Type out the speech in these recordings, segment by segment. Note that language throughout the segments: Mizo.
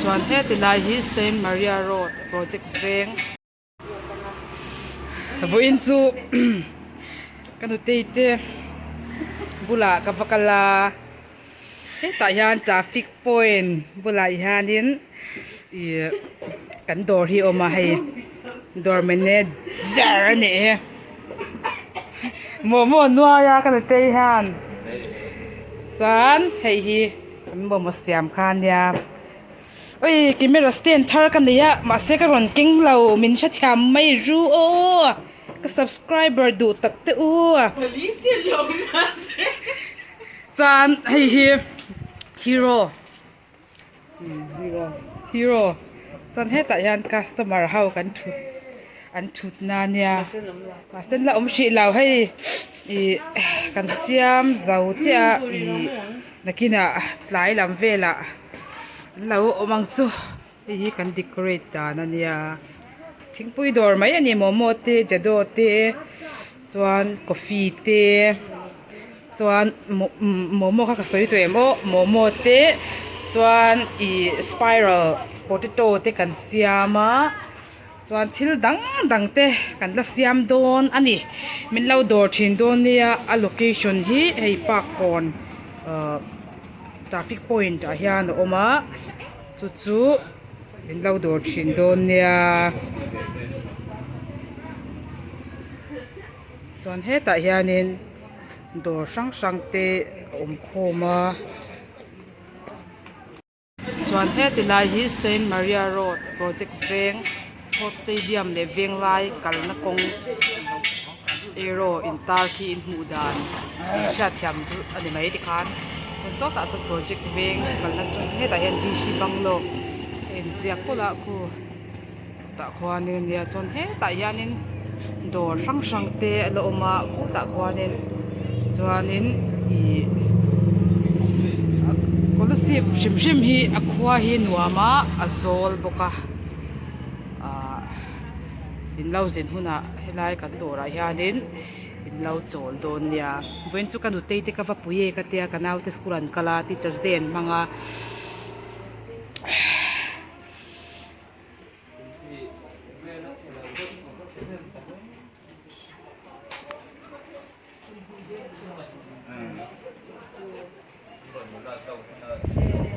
Chuan heti lai hi Saint Maria Road project veng. Vawiin chu ka nutei te bulah ka va kal a, hetah hian traffic point bulah hianin ih kan dawr hi a awm a hei dawr manager a nih hi momo nuai a ka nutei hian chuan hei hi an momo siam kha a nia. Oi camera stand thar ka nei a mahse ka rawn keng lo min hrethiam mai ru aw ka subscriber duh tak te u chuan hei hi hero hero chuan hetah hian customer ho kan thut an thut na ania mahse an la awm hrih lo hei ih kan siam zo chiah a ih nakinah tlai lam velah. An lo awm ang chu hei hi kan decorate dan a nia thingpui dawr mai a ni momo te jado te chuan coffee te chuan momo kha ka sawi tawh em aw momo te chuan ih spiral potato te kan siam a chuan thil dang dang te kan la siam dawn a ni min lo dawr thin dawn nia a location hi hei park kawn ahh. Traffic point ah hian a awm a chu chu min lo dawr thin dawn nia chuan hetah hianin dawr hrang hrang te a awm khawm a chuan heti lai hi Saint Maria road project veng sports stadium leh venglai kalna kawng. Arrow intar khi in hmuh dan hriatthiam chu a ni mai tikhan hmun sawtah sawn project veng kalna chu hetah hian D C bungalow a inziak kulh a khu tah khuanin ania chuan hetah hianin dawr hrang hrang te a la awm a khutah khuanin chuanin ih kolasib hrim hrim hi a khua hi nuam a a zawl bawk a ahh. In lo zin hunah helai kan dawrah hianin in lo chawl dawn nia vawiin chu ka nutei te ka va pui e ka tia ka naute school an kal a teachers day an hmang a.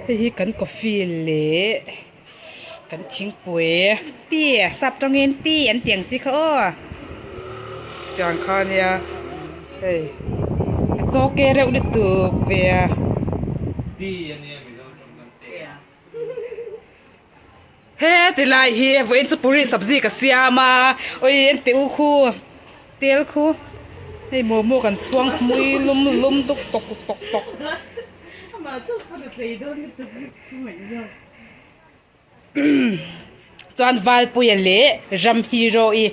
Hei hi kan coffee leh kan thingpui tea sap tawngin tea an tih ang chi kha aw tiang kha ania hei a chaw ke reuh lutuk ve a. He ti lai hi vawiin chu puri sabzi ka siam a awi en teh u khu tel khu hei momo kan chhuang hmui lum lum duk tawk tawk tawk. Chuan Valpuia leh Ram hero i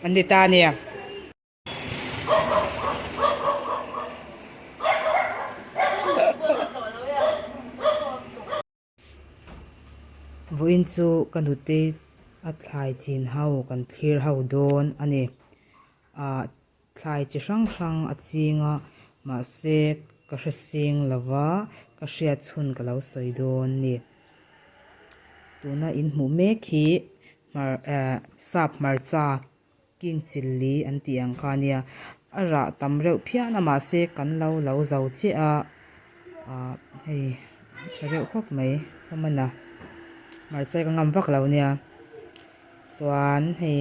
an ni ta a nia. Vawiin chu ka nute a thlai chin ho kan thlir ho dawn a ni. Ah thlai chi hrang hrang a ching a mahse ka hre sing lo va ka hriat chhun ka lo sawi dawn a ni. Tuna in hmuh mek hi hmar eh sap hmarcha King chilli an tih ang kha ania, a rah tam reuh phian a mahse kan lo lo zo chiah a, ah hei tha reuh khawp mai ka man a, hmarcha hi ka ngam vak lo nia, chuan hei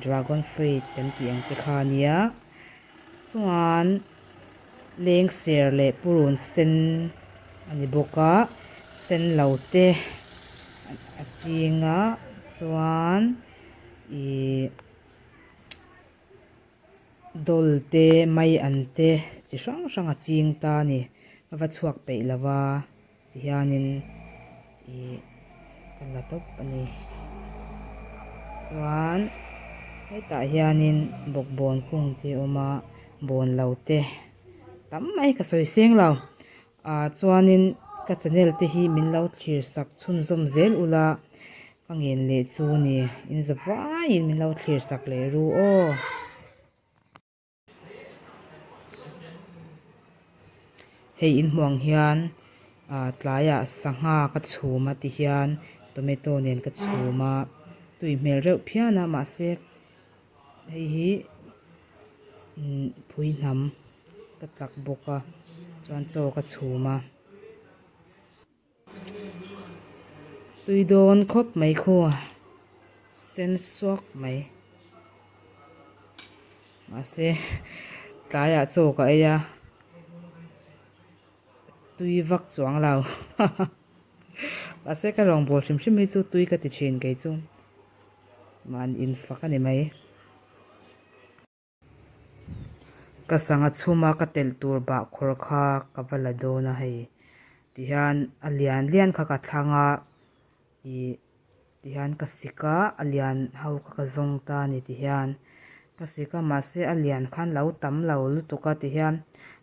dragon fruit kan tih ang te kha ania, chuan lengser leh purun sen a ni bawk a, sen lo te a ching a chuan. Ihh dawl te mai an te chi hrang hrang a ching ta a ni a va chhuak peih lo va tihianin ihh ka la tawp a ni chuan hetah hianin bawkbawn kung te a awm a bawn lo te tam mai ka sawi seng lo ah chuanin ka channel te hi min lo thlir sak chhunzawm zel ula Ka ngen leh chu ni, in za vaiin min lo thlir sak leh ru aw. Hei in hmuh ang hian ah tlaiah sangha ka chhum a ti hian Tomato nen ka chhum a, tui hmel reuh phian a mahse hei hi umm phui hnam ka tlak bawk a chuan chaw ka chhum a. Tui dawn khawp mai khu sen suak mai mahse tlaiah chaw ka ei a tui vak chuang lo mahse ka rawngbâwl hrim hrim hi chu tui ka ti thin kei chu mahni infak a ni mai. Ka sangha chhuma ka telh tur bahkhawr kha ka va la dawn a hei tihian a lian lian kha ka thlang a ih tihian ka sik a a lian ho kha ka zawng ta a ni tihian ka sik a mahse a lian khan lo tam lo lutuk a tihian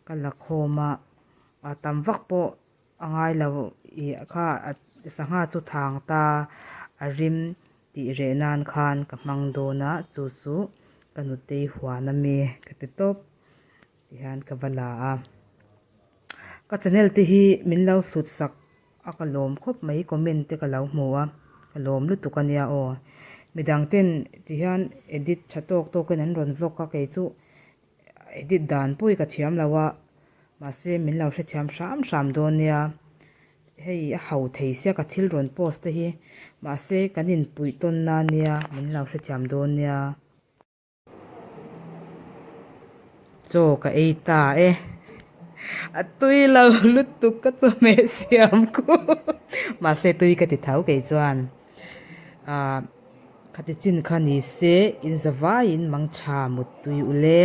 ka la khawm a a tam vak pawh A ngai lo ih kha sangha chu thang ta a rim tih reh nan khan ka hmang dawn a chu chu ka nutei huan a mi ka ti tawp tihian ka va la a. Ka channel te hi min lo hlut sak a ka lawm khawp mai comment te ka lo hmu a ka lawm lutuk a nia aw. Midang ten tihian edit tha tawk tawk in an rawn vlog a kei chu Edit dan pawh hi ka thiam lo a, mahse min lo hrethiam hram hram dawn nia. Hei a ho thei sia ka thil rawn post te hi, mahse kan inpuih tawn na nia min lo hrethiam dawn nia. Chaw ka ei ta e, a tui lo lutuk ka chawhmeh siam ku, mahse tui ka ti tho kei chuan. Ahh. Khati chin kha ni se, in zavaiin mangtha muttui ule.